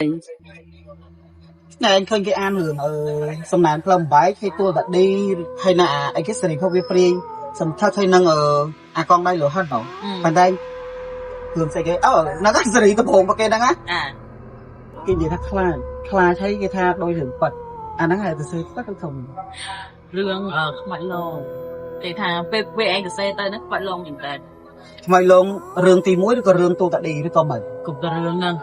ណែឯងឃើញគេអានរឿងសំណានផ្លូវបែកហើយទួលតាឌីហើយណាអីគេសេរីភពវាព្រាយសំថិតហើយនឹងអាកងដៃលោហិតហ៎ប៉ុន្តែរឿងស្អីគេអូហ្នឹងសេរីដំបងរបស់គេហ្នឹងណា អា គេនិយាយថាខ្លាចខ្លាចហើយគេថាដូចរឿងប៉ិតអាហ្នឹងហើយទៅសេប៉ិតទៅធំ រឿងខ្មាច់លងគេថាពេលពេលឯងសរសេរទៅហ្នឹងខ្មាច់លងមែនតើ ថ្មីលងរឿងទី1ឬក៏រឿងទូតាឌីឬក៏មិន គ្រប់តែរឿងហ្នឹង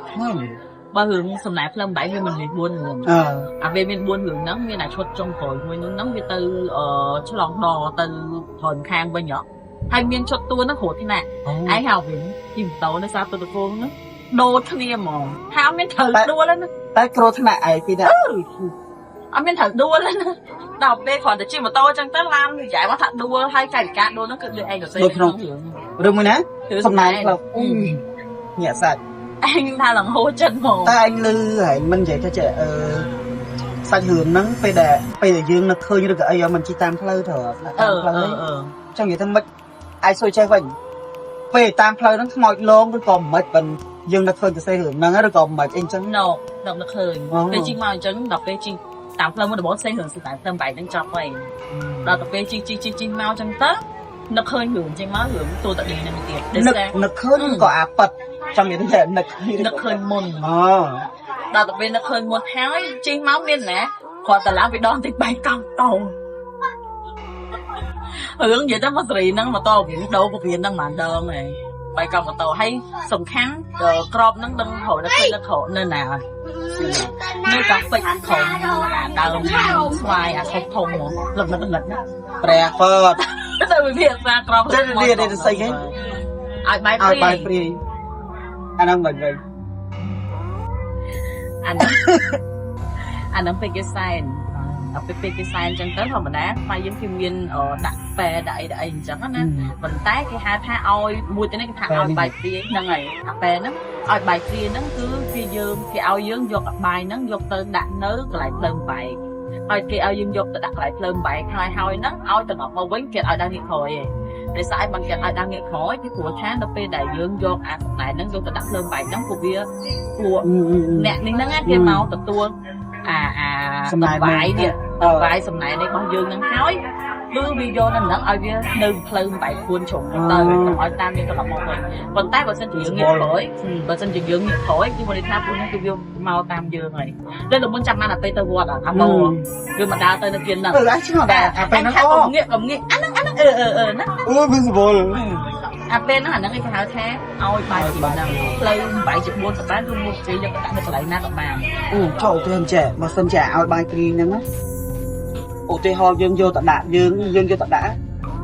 បើរឿងសំណែផ្លឹមបែកវាមិនមាន4រឿង អឺ អាវាមាន4រឿងហ្នឹងមានតែឈុតចុងក្រោយមួយនោះហ្នឹងវាទៅឆ្លងដទៅត្រនខាងវិញហ៎ហើយមានឈុតតួហ្នឹងគ្រោះថ្នាក់ឯងហៅវិញជិះម៉ូតូនៅសាទទូកហ្នឹងដូរគ្នាហ្មងហើយមានត្រូវដួលហ្នឹង តែគ្រោះថ្នាក់ឯងពីណា អត់មានត្រូវដួលទេណាដល់ពេលគ្រាន់តែជិះម៉ូតូអញ្ចឹងទៅឡាននិយាយមកថាដួលហើយកាយវិការដួលហ្នឹងគឺដូចឯងក៏សេ រឿងមួយណាសំណែនផ្លូវញាក់សាច់ ឯងថាឡើងហូរចិត្តហ្មង តែឯងលឺហើយមិននិយាយថាចេះសាច់រឿងហ្នឹងពេលដែលយើងនឹកឃើញឬក៏អីមិនជិះតាមផ្លូវទៅ អឺ តាមផ្លូវ អឺអឺ ចង់និយាយថាមិនឯងសួរចេះវិញពេលតាមផ្លូវហ្នឹងខ្មោចលងឬក៏មិនបើយើងនឹកឃើញទៅសេរឿងហ្នឹងឬក៏មិនអីចឹង ណូដល់នឹកឃើញពេលជិះមកអញ្ចឹងដល់ពេលជិះតាមផ្លូវមួយដំបូងសេរឿងស្ដាយផ្លូវបែកហ្នឹងចប់ហើយដល់ទៅពេលជិះជិះជិះជិះមកអញ្ចឹងទៅនឹកឃើញរឿងជិះមករឿងទូតឌីហ្នឹងទៀត នឹកនឹកឃើញក៏អាប៉ិតចង់និយាយថានឹកឃើញ នឹកឃើញមុន អូ ដល់ទៅពេលនឹកឃើញមុនហើយជិះមកមានណាគ្រាន់តែឡើងពីដងតិចបែកកង់តោរឿងនិយាយទៅមកសេរីហ្នឹងម៉ូតូវាដូរពវៀនហ្នឹងប៉ុន្មានដងហើយបែកកង់ម៉ូតូហើយសំខាន់ក្របហ្នឹងដឹងរនៅឃើញនៅក្រនៅណានៅកាពេជ្រក្រុមដើមស្វាយអាធំធំហ្មងលឹកលឹកលឹកណា ព្រះពត ទៅវិភាសាក្រប ចេះរៀនទៅស្អីគេ ឲ្យបាយ ឲ្យ ព្រាយ បាយព្រាយអាហ្នឹងមិនវិញ អាហ្នឹងអាហ្នឹងពេលគេសែនដល់ពេលពេលគេសែនអញ្ចឹងទៅធម្មតាខ្មែរយើងគឺមានដាក់ប៉ែដាក់អីដាក់អីអញ្ចឹងណាប៉ុន្តែគេហៅថាឲ្យមួយទៅនេះគេថាឲ្យបាយព្រាយហ្នឹងហើយអាប៉ែហ្នឹងឲ្យបាយព្រាយហ្នឹងគឺគេយើងគេឲ្យយើងយកបាយហ្នឹងយកទៅដាក់នៅកន្លែងភ្លើងបែកហើយគេឲ្យយើងយកទៅដាក់កន្លែងភ្លើងបែកហើយហើយហ្នឹងឲ្យត្រឡប់មកវិញគេឲ្យដើរងាកក្រោយឯងដោយសារឲ្យបានគេឲ្យដើរងាកក្រោយពីព្រោះថាដល់ពេលដែលយើងយកអាសំណែនហ្នឹងយកទៅដាក់ភ្លើងបែកហ្នឹងពួកវាពួកអ្នកនេះហ្នឹងគេមកទទួលអាអា សំណែន បាយនេះបាយសំណែននេះរបស់យើងហ្នឹងហើយគឺវាយកនៅហ្នឹងឲ្យវានៅផ្លូវបែកគួនជ្រុងទៅកុំឲ្យតាមយើងត្រឡប់មកវិញប៉ុន្តែបើសិនជាយើងងាកក្រោយបើសិនជាយើងងាកក្រោយគឺមានន័យថាពួកហ្នឹងគឺវាមកតាមយើងហើយតែលមុនចាំបានតែពេលទៅវត្តអាម៉ូវាមកដើរទៅនៅគៀនហ្នឹង អឺអញឆ្ងល់ដែរអាពេលហ្នឹងអូ កុំងាកកុំងាកអាហ្នឹងអាហ្នឹងអឺអឺអឺហ្នឹង អូ visible អាពេលហ្នឹងអាហ្នឹងគេហៅថាឲ្យបាយពីហ្នឹងផ្លូវបាយជា4ក៏បានឬមួយគេយកទៅដាក់នៅកន្លែងណាក៏បាន អូចូលទៅចេះបើសិនជាឲ្យបាយព្រាយហ្នឹងណាឧទាហរណ៍យើងយកទៅដាក់យើងយើងយកទៅដាក់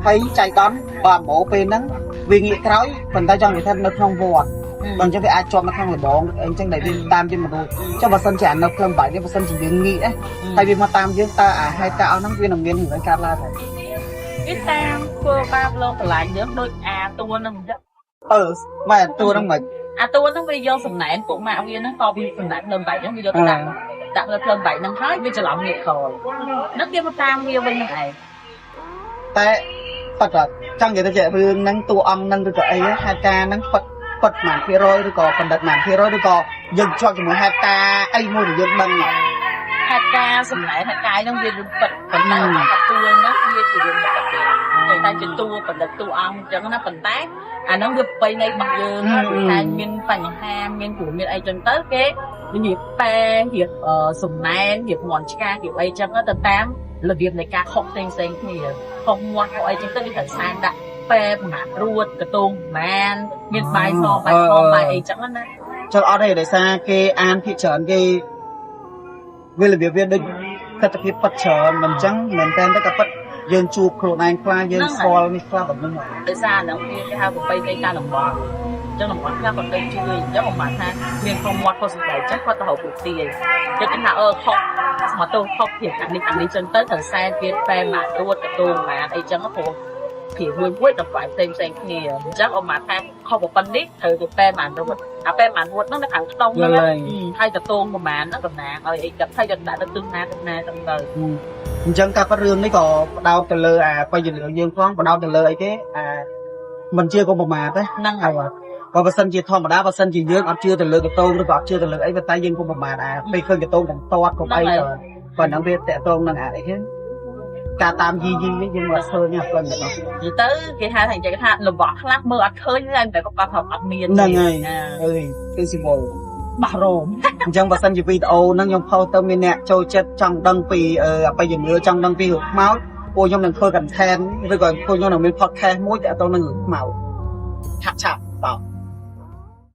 ហើយចៃដន្យបើម្បោពេលហ្នឹងវាងាកក្រោយប៉ុន្តែចង់និយាយថានៅក្នុងវត្តបើអញ្ចឹងវាអាចជាប់នៅក្នុងលបងអញ្ចឹងដែលវាតាមជាមនុស្សចុះបើសិនជាអានៅផ្លូវបាយនេះបើសិនជាយើងងាកហើយវាមកតាមយើងតើអាហេតុការណ៍អស់ហ្នឹងវានឹងមានរឿងកើតឡើងដែរ គេតាមធ្វើបាបលោកកន្លែងយើងដូចអាតួហ្នឹងអញ្ចឹង អឺម៉ែតួហ្នឹងមិន អាតួហ្នឹងវាយកសំណែនពួកម៉ាក់វាហ្នឹងតពីសំណែនភ្លើងបែកហ្នឹងវាយកទៅដាក់ដាក់លើភ្លើងបែកហ្នឹងហើយវាច្រឡំងាកក្រោយហ្នឹងគេមកតាមវាវិញហ្នឹងឯង តែប៉ាត់ចង់និយាយទៅជារឿងហ្នឹងតួអង្គហ្នឹងឬក៏អីហេតុការណ៍ហ្នឹងប៉ាត់ប៉ាត់ប៉ុន្មានភាគរយឬក៏បណ្ឌិតប៉ុន្មានភាគរយឬក៏យើងជាប់ជាមួយហេតុការណ៍អីមួយដែលយើងដឹង ហេតុការណ៍សំណែនហេតុការណ៍ហ្នឹងវារឿងពិតប៉ុន្តែអាតួហ្នឹងវាជារឿងពិតទេតែតែជាតួបណ្ឌិតតួអង្គអញ្ចឹងណាប៉ុន្តែអាហ្នឹងវាប្រពៃណីរបស់យើងគឺថាមានបញ្ហាមានគ្រោះមានអីចឹងទៅគេរៀបប៉ែរៀបសំណែនរៀបមន់ឆ្ការៀបអីចឹងទៅតាមរបៀបនៃការខុសផ្សេងផ្សេងគ្នាខុសមាត់ខុសអីចឹងទៅគេត្រូវសែនដាក់ប៉ែប្រមាណរួតកតងប្រមាណមានបាយសបាយខបាយអីចឹងណា ចុះអត់ទេដោយសារគេអានភាគច្រើនគេវារបៀបវាដូចទស្សនភាពប៉ិតច្រើនមិនអញ្ចឹងមិនមែនតែក៏ប៉ិតយើងជួបខ្លួនឯងខ្លះយើងស្គាល់នេះខ្លះបែបហ្នឹង ដោយសារហ្នឹងវាគេហៅប្រពៃណីតាមតំបន់អញ្ចឹងតំបន់ខ្លះគាត់ទៅជួយអញ្ចឹងបំបានថាមានខុសមាត់ខុសសម្ដីអញ្ចឹងគាត់ទៅរកពួកទាយចឹងគេថាអឺខុសមកទៅខុសពីអានេះអានេះចឹងទៅត្រូវសែនទៀតតែមករួតកតងមកអីចឹងព្រោះព្រាមួយមួយតម្លៃផ្សេងផ្សេងគ្នាអញ្ចឹងអមថាខុសប៉ុណ្នេះត្រូវទៅតែបានរួតអាពេលបានរួតហ្នឹងនៅខាងក្នុងហ្នឹងហើយតតងប្រហែលហ្នឹងតំណាងឲ្យអីចឹងហើយទៅដាក់ទៅទិសណាទិសណាចឹងទៅ អញ្ចឹងការប៉ាត់រឿងនេះក៏ផ្ដោតទៅលើអាបញ្ញរឿងយើងផងផ្ដោតទៅលើអីគេអាមិនជាកុំប្រមាទទេ ហ្នឹងហើយ ហើយ បើបើសិនជាធម្មតាបើសិនជាយើងអត់ជឿទៅលើកតងឬក៏អត់ជឿទៅលើអីប៉ុន្តែយើងក៏ប្រមាថដែរពេលឃើញកតងទាំងតតកុំអីទៅប៉ុណ្ណឹងវាតកតងនឹងអាអីគេការតាមយីយីនេះយើងមកឃើញហ្នឹងប៉ុណ្ណឹង និយាយទៅគេហៅថានិយាយថារបស់ខ្លះមើលអត់ឃើញទេតែគាត់ថាអត់មាន ហ្នឹងហើយ អា អើយគឺ symbol បាសរោម អញ្ចឹងបើសិនជាវីដេអូហ្នឹងខ្ញុំផុសទៅមានអ្នកចូលចិត្តចង់ដឹងពីអបិយជំនឿចង់ដឹងពីរឿងខ្មោចពួកខ្ញុំនឹងធ្វើ content ឬក៏ពួកខ្ញុំនឹងមាន podcast មួយទាក់ទងនឹងរឿងខ្មោចឆាប់ឆាប់តោះ។